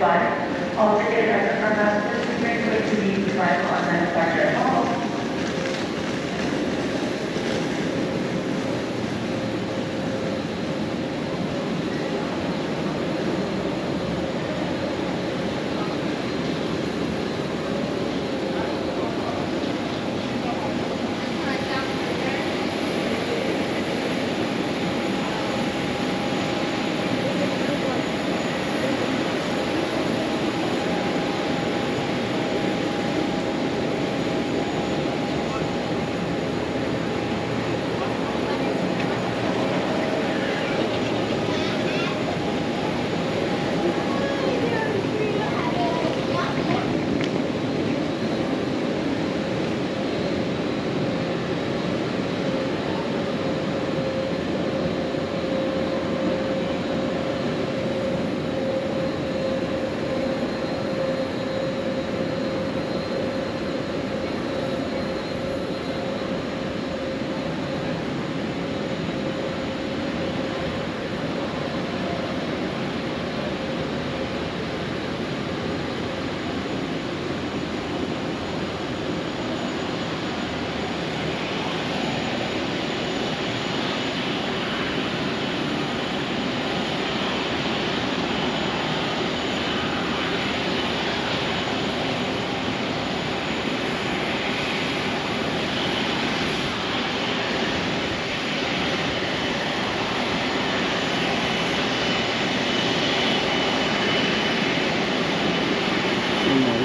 All tickets are, are now subsequently to be provided for on the departure hall.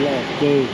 Loj kawg.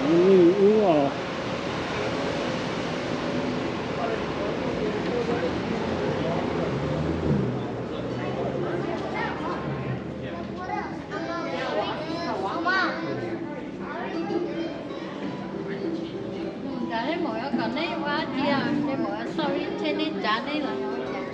Ub os. Nkawd nej maum yuav kom nej ua dab tsi os? Nej maum yuav xauj ib tsheb neb tsav neb los yog ua cas?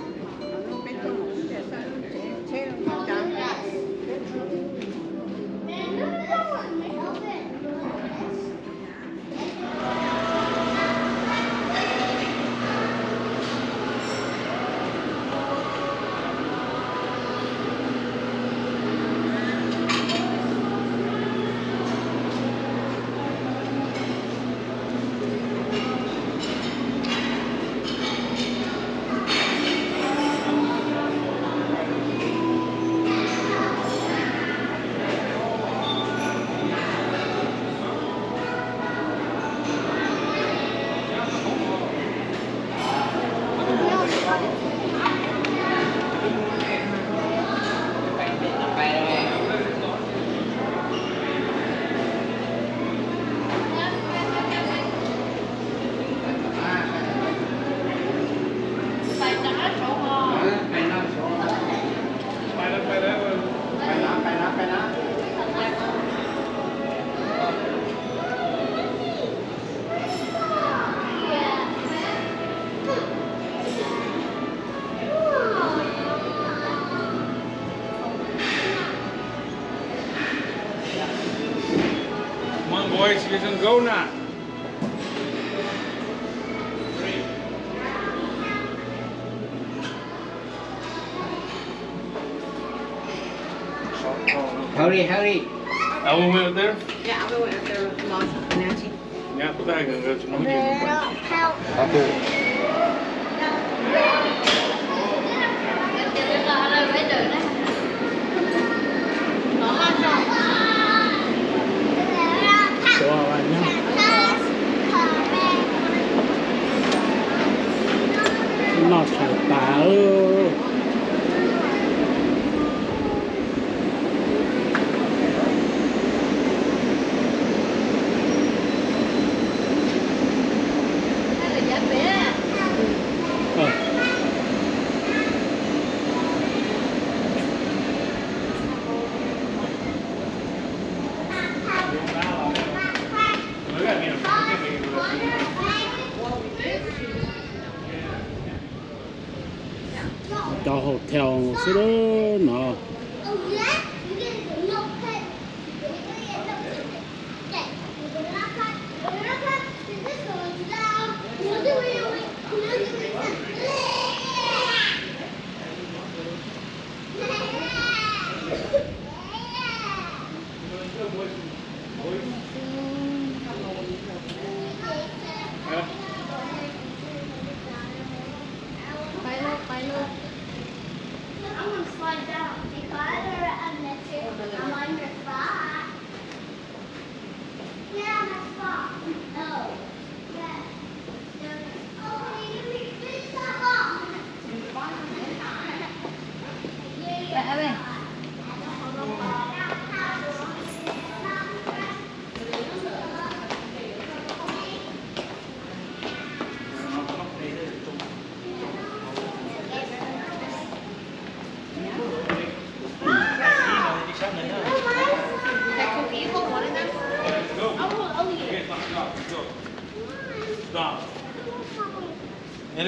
Boys, you can go now. Hurry, hurry. Alan went up there? Yeah, Alan went up there with Mom and Auntie. Yeah, put that in there. Help. Noj tshais tas. Cov hotel xwb no. Pais lauj, pais lauj.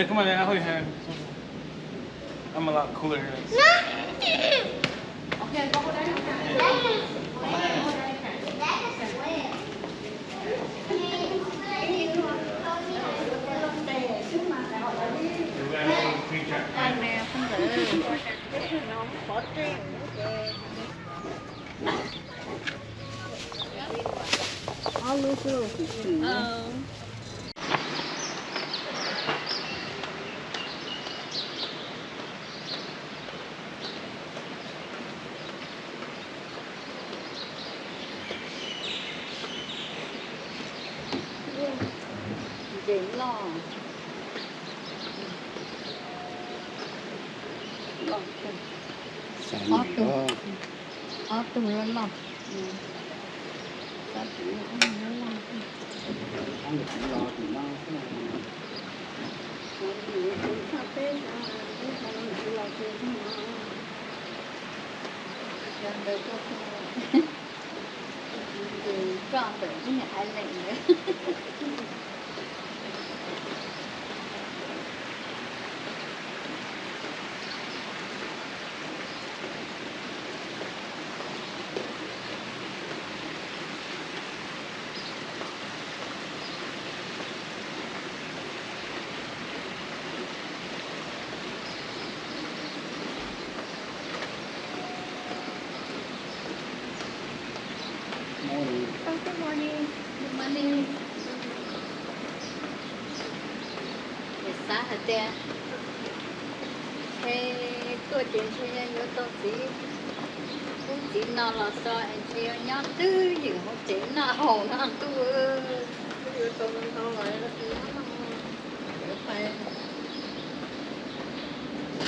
Come on, I'll hold your hand. I'm a lot cooler here. Ntses loj, loj kawg. Ob tug, ob tug loj loj. Tab sis ob tug loj loj. Cov ntawd tuaj, tuaj ntawm lub niag island ntawd. Morning. Oh, good morning. Good morning. Kuv xav hais tias ntshe tuaj ces ntshe yuav tau txiv ub txiv no los so es ntshe yuav nyob twj ywm hauv tsev noj haus no ntuj. Yuav tau ntau los yuav tsis nyob no.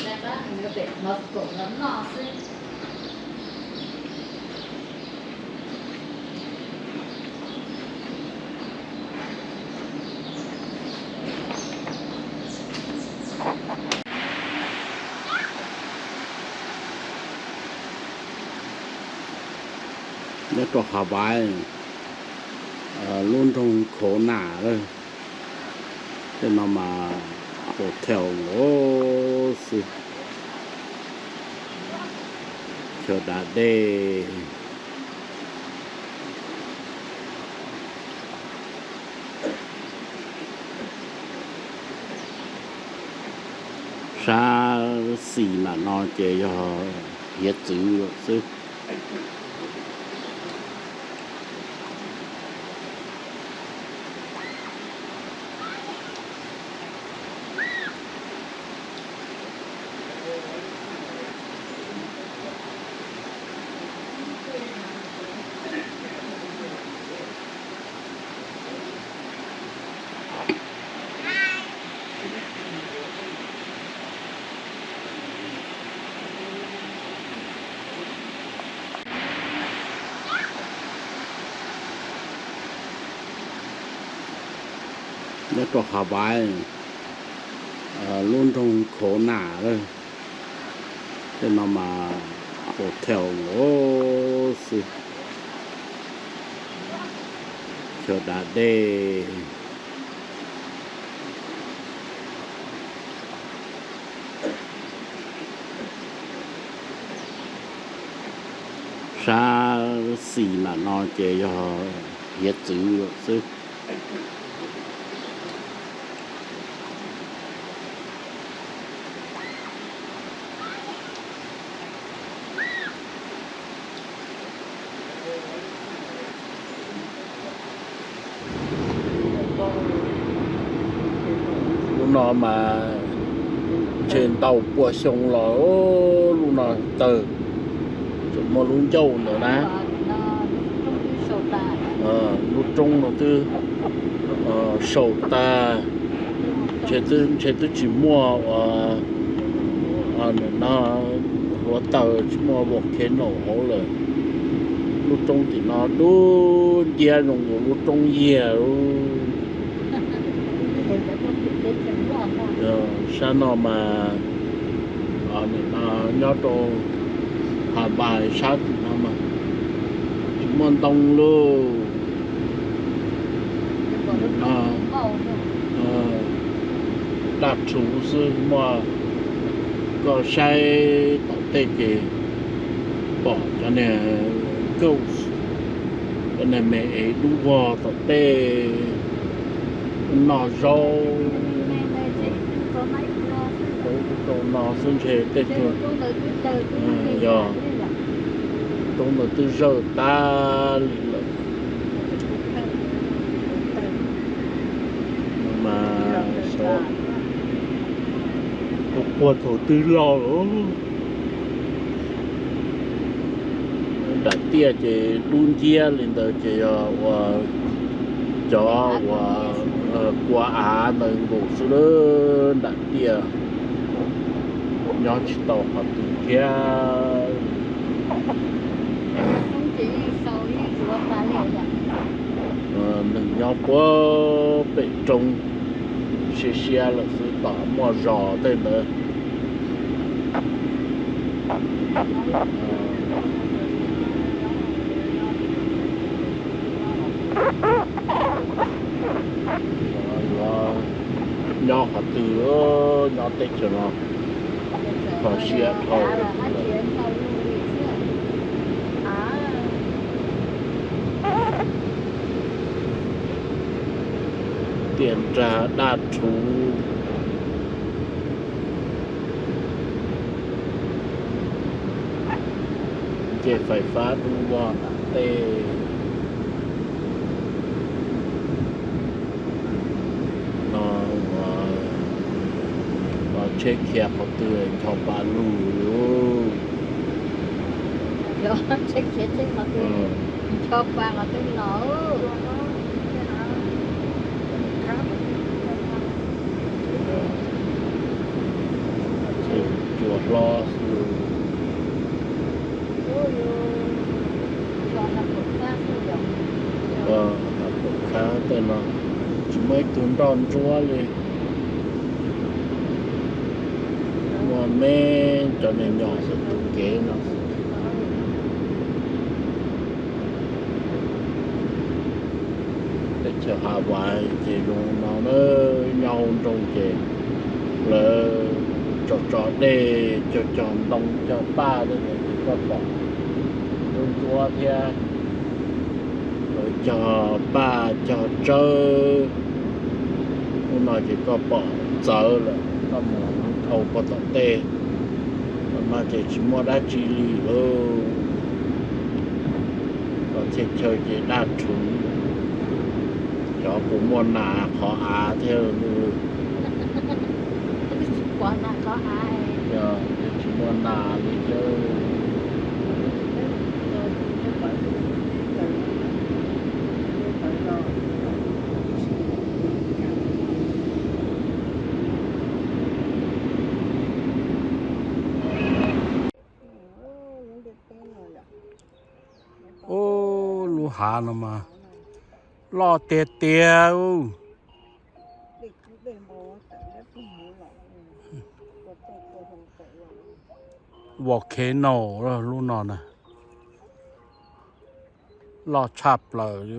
Peb pem hos kaum los noj xwb. Nyob rau Hawaii, lub nroog Kona lawm. Tej no mas hotel nkaus xwb. Chaw da dej. Sab xis nram no ces yog hiav txwv lawm xwb. Nyob rau Hawaii, lub nroog Kona, tej no mas hotel xwb, chaw da dej. Sab xis nram no ces yog hiav txwv lawm xwb. Lub no mas ntshe ntau pua xyoo los lub no tawg, tseem muaj lub ncauj ntawd na. Lub roob no twb sau tag, ntshe twb tsis muaj ua, no hluav taws, tsis muaj volcano hauv lawm. Lub roob tim no dub nciab zoo nkaus lub roob yiag. Sab no mas, nyob rau Hawaii sab tim no mas tsis muaj ntoo lauj. Daj rhuv xwb, muaj, koj saib tom tej ces pom cov niag goat, cov niag me es dub vog tom tej noj zaub, rau no xwb ntshe tej tug, yog roob ntawd twb zawj tag li lawm. Mas puag thaum twg los lawm. Nram tiaj ces dub nciab li ntawd ces yog ua cov uas kua av ntawd nkaus xwb lawm. Nram tiaj nyob tsis tau qhov twg thiab. Neeg nyob puag pem roob siab siab lawm xwb, tom muaj zos tej ntawd. Nyob qhov twg, nyob teb chaws no kho siab dhau. Tiaj nrag daj rhuv, nce fais fab dub vog nram tej no, tsheb khiav qhov twg ncho pa lug. Tsheb cua hlob xwb. Pom khab tej no tsis muaj ib tug nroj ntsuab li. Muaj me cov niag nyom xwb tus kev no. Teb chaws Hawaii ces zoo no na, nyob hauv nroog ces lawv tso tso dej, cog cog ntoo cog paj tej ntawd ces koj pom ntsuab ntsuab thiab. Lawv cog paj cog tsawb, hnub no ces koj pom txawv lawm, koj mus Dhau puag tom tej, mas ces tsis muaj dab tsi li lawm. Los txhia chaw ces daj rhuv, cov puas muaj nas qhov av thiab. Tsis muaj nas li thiab. Ub, lub hav no mas loj tiag tiag. Volcano lub no na, loj tshaj plaws li.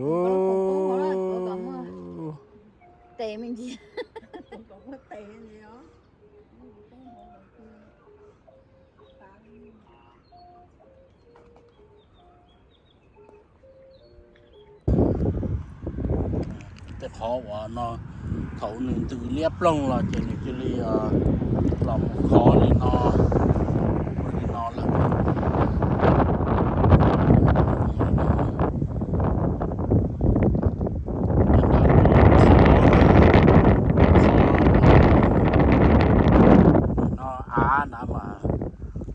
Tej qhov uas no thaum nws ntws liab ploog los ces nws cia li los mus khov li no, ua li no lawm. No av na mas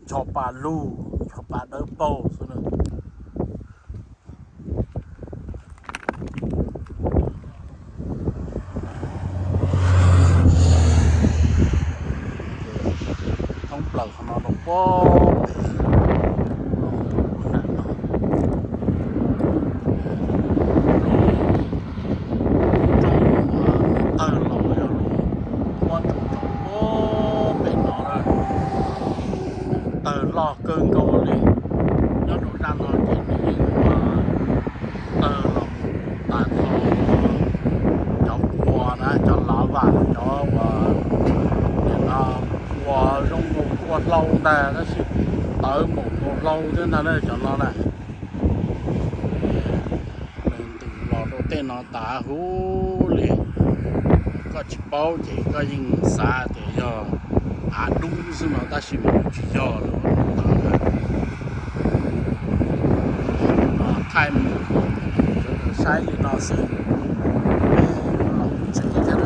ncho pa lug, ncho pa dawb paug xwb na. Thoob plaws qhov no rau puag pem, lub roob uas tawg los yog lub qhuab tsoom tsoom puag pem no na, tawg loj kawg nkaus li. Nyob rau zaj no ces nws yeej tawg los tas nrho cov kua na, cov lava, cov uas nim no ua zoo nkaus kua hlau ntag tab sis tawv npaum nkaus hlau thiab ntag na cov no na. Nws ntws los rau tej no tas huv li, koj tsis paub ces koj yeej xav tias yog av dub xwb no tab sis mas nws tsis yog lawm. Thaij mus saib li no xwb, los tsev thiab.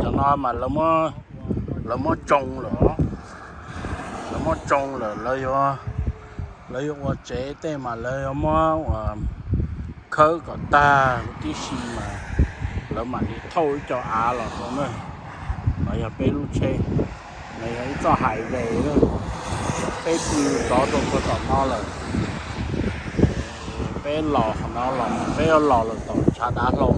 Cov no mas lawv muab tsoo lawm, lawv muab tsoo lawm, lawv yuav, lawv yuav ua tsev tej mas lawv yuav muab ua khawb kom tag huv tib si mas lawv mam li thauj ib co av los rau na. No yog peb lub tsheb, no yog ib txoj highway, peb pw rov rau puag tom no lawm. Peb los qhov no los, peb yuav los lawm tom tshav dav hlau